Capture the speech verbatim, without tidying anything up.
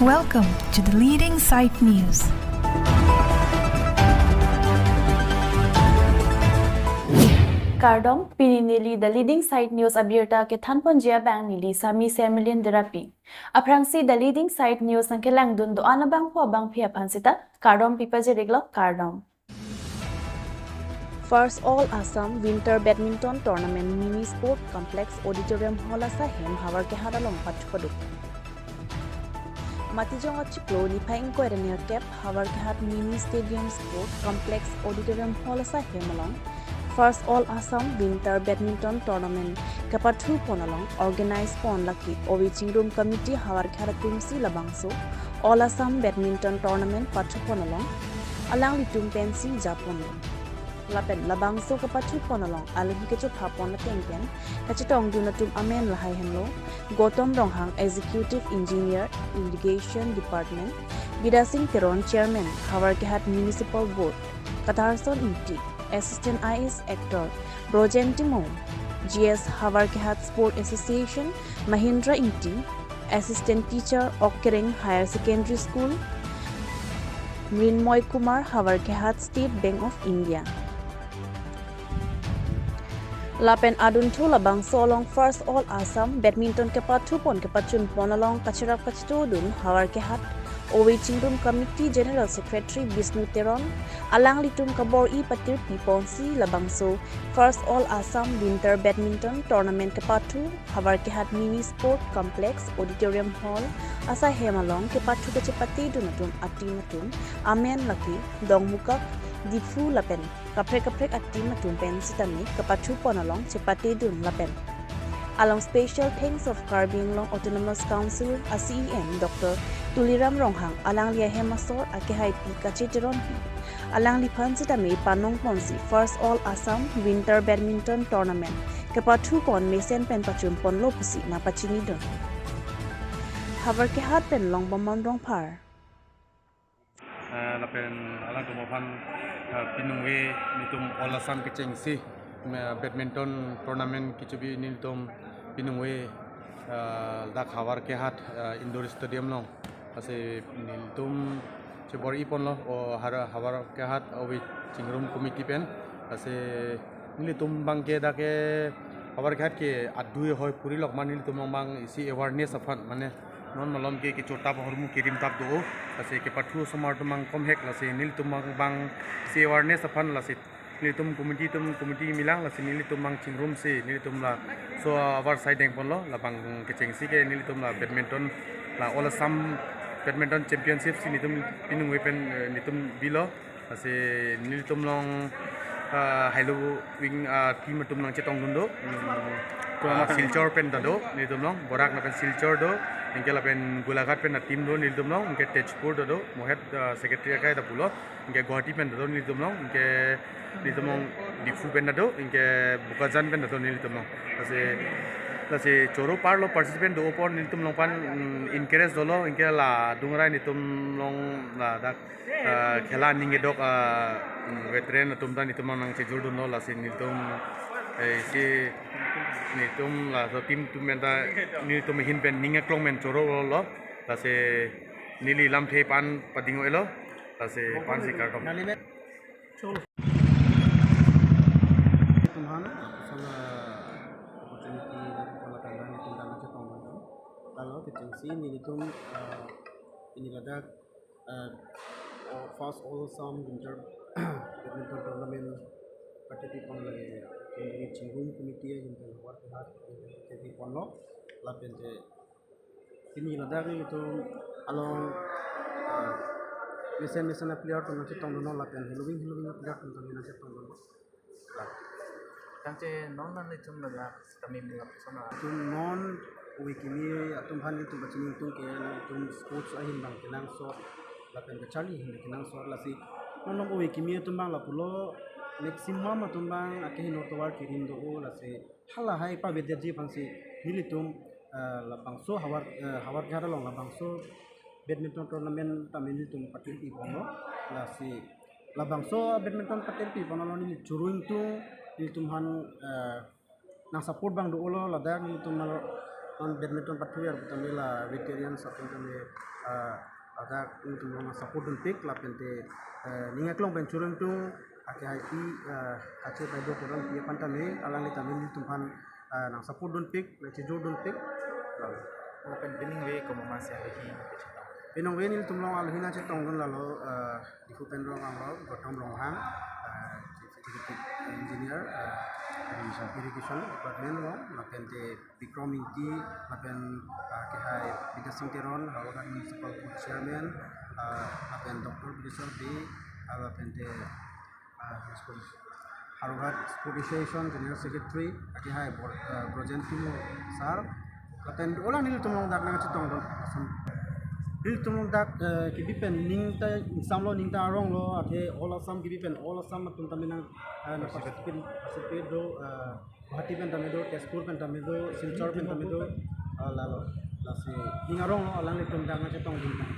Welcome to the Leading Site News. Kardom, pini neli The Leading Site News abirta kethanponji abang neli Sami Semilin Derapi. Aphrangsi The Leading Site News nangkelangdun do-an abangphu abangphi aphan sita kardom pipajir-iklo, kardom. First All Assam Winter Badminton Tournament Mini Sport Complex Auditorium Hall asai hem Howraghat along pathu paduk. Matijong achiklo niphai ingkoi ra nerkep Howraghat Mini Stadium Sport Complex Auditorium Hall asai hem along First All Assam Winter Badminton Tournament kepathu pon along organize pon lake Ove Chingrum Committee Howraghat atumsi labangso All Assam Badminton Tournament pathu pon along alanglitum pensi japonlo. Lapen labangso kepathu pon along alohi kechopha pon ateng pen kachetongdun atum amen lahai henlo: Gautam Ronghang, Executive Engineer, Irrigation Department; Bidya Sing Teron, Chairman, Howraghat Municipal Board; Katharson Ingti, Assistant I A S Actor; Brojen Timung, G S, Howraghat Sport Association; Mahindra Ingti, Assistant Teacher, Okkereng Higher Secondary School; Mrinmoy Kumar, Howraghat, State Bank of India. Lapen adunthu labangso along First All Assam Badminton kepathu pon kepachun pon along kacherap kachetongdun Howraghat Ove Chingrum Committee General Secretary Bishnu Teron, alanglitum kabor-i patirpi ponsi labangso First All Assam Winter Badminton Tournament kepathu Howraghat Mini Sport Complex Auditorium Hall asai hem along kepathu kachepatedun atum atim atum amen lake Dongmukak, Diphu lapen kaprek kaprek atim atum pen sitame kepathu pon along chepatedun lapen along special thanks of Karbi Anglong Autonomous Council a C E M Doctor Tuliram Ronghang, alangli ahem asor akehaipi Kache Teronpi, alangliphan sitame panong ponsi First All Assam Winter Badminton Tournament kepathu pon mesen pen pachun ponlo pusi nangpachinidun. Howraghat pen Longbomon Rongphar. Eh, lapen alangtum aphan, eh, piningve nelitum All Assam kechengsi, eh, badminton tournament kechobi nelitum piningve, eh, dak Howraghat, eh, indoor stadium along. Lasi nelitum chebor-i ponlo, o Har-, Howraghat Ove Chingrum Committee pen. Lasi nelitum abangke dak ke Howraghat ke adui ahoi puri lok ma nelitum abang isi awareness aphan, mane non malom ke kechotap ahormu kerimtap do. Lasi kepathu osomar atum abang komhek, lasi nelitum abang, abang isi awareness aphan, lasi nelitum committee atum committee milang, lasi nelitum abang chingrumsi nelitum laso avar sai deng ponlo, labang kechengsi ke nelitum la badminton, la All Assam Badminton Championship si nelitum piningve pen, eh, nelitum bilo. Lasi nelitum along, ah, hailo wing, ah, team atum nangchetongdun do. Hmm, ah, Silchar pen ta do nelitum along, Barak lapen Silchar do, anke lapen Golaghat pen a team do nelitum along, anke Tezpur ta do, Mohet, ah, secretary akai ta pulo, anke Guwahati pen ta do nelitum along, anke nelitum along Diphu pen ta do, anke Bokajan pen ta do nelitum along. Lasi, lasi choro parlo participant do apor nelitum along aphan, hmm, encourage dolo, anke la adung arai nelitum along ladak, ah, khela aning kedok, ah, mm, veteran atum ta nelitum along nangchejordunlo, lasi nelitum, eh, isi nelitum laso team atum pen ta nelitum ahin pen ning aklong pen choro lo, lasi neli lamthe aphan pading-elo, lasi aphansi kardom. Tumhan, sana opportunity na pala tanggal nelitum tanggal chetong. Lalu kechengsi nelitum, eh, pini ladak, eh, First All Assam Winter Badminton Tournament pathu pon lake, ini Chingrum Committee yang Howraghat pathu ponlo, lapen te pini ladak nelitum along, eh, mesen mesen a player atum nangchetongdunlo, lapen hailo wing hailo wing a player atum nangchetongdunlo. Tangte non nanglitum ladak kami mengap sama. Nelitum non ove kimi atum aphan nelitum pachini nelitum ke nelitum sports ahin abang kenangsot, lapen kacharli ahin kenangsot, lasi non non ove kimi atum abang lapulo, maximum atum abang akehingno tovar kerim do, lasi halahai pavedetji aphansi nelitum, eh, labangso Howraghat, eh, Howraghat along labangso badminton tournament tame nelitum pathu ponlo, lasi labangso badminton pathu pon along neli choro ingtung, nelitum aphan, eh, nang support abang dolo, ladak nelitum along Non badminton pathu ar tame la veterans atum tame, ah, ladak nelitum along support dunpik lapen te, eh, ning aklong pen churungtung akehaipi, eh, Kache Baideo Teronpi aphan tame alangli tame nelitum aphan, eh, nang support dunpik, nang chejor dunpik. Lapen pining ave komat ma si ave hi. Pining ave nelitum along alohi nangchetongdun lalo, eh, Diphu pen rong anglo Gautam Ronghang, eh, Chief Executive Engineer, eh, Irrigation. Irrigation Department along, lapen te Bikram Ingti, lapen, ah, akehai Bidya Sing Teron, Howraghat Municipal Board Chairman, ah, lapen Doctor Bideswar Bey, ah, lapen te, ah, Howraghat Sport Association General Secretary, akehai Bor-, ah, Brojen Timung sir, lapen olang nelitum along dak nangchetongdun asam. Nelitum along dak, eh, kebi pen ning ta ingsamlo, ning ta aronglo, athe all Assam kebi pen all Assam atum tame nang, eh, nang participate, participate do, eh, Guwahati pen tame do, Tezpur pen tame do, Silchar pen tame do, ah, lalo. Lasi ning aronglo, alanglitum dak nangchetongdun tang.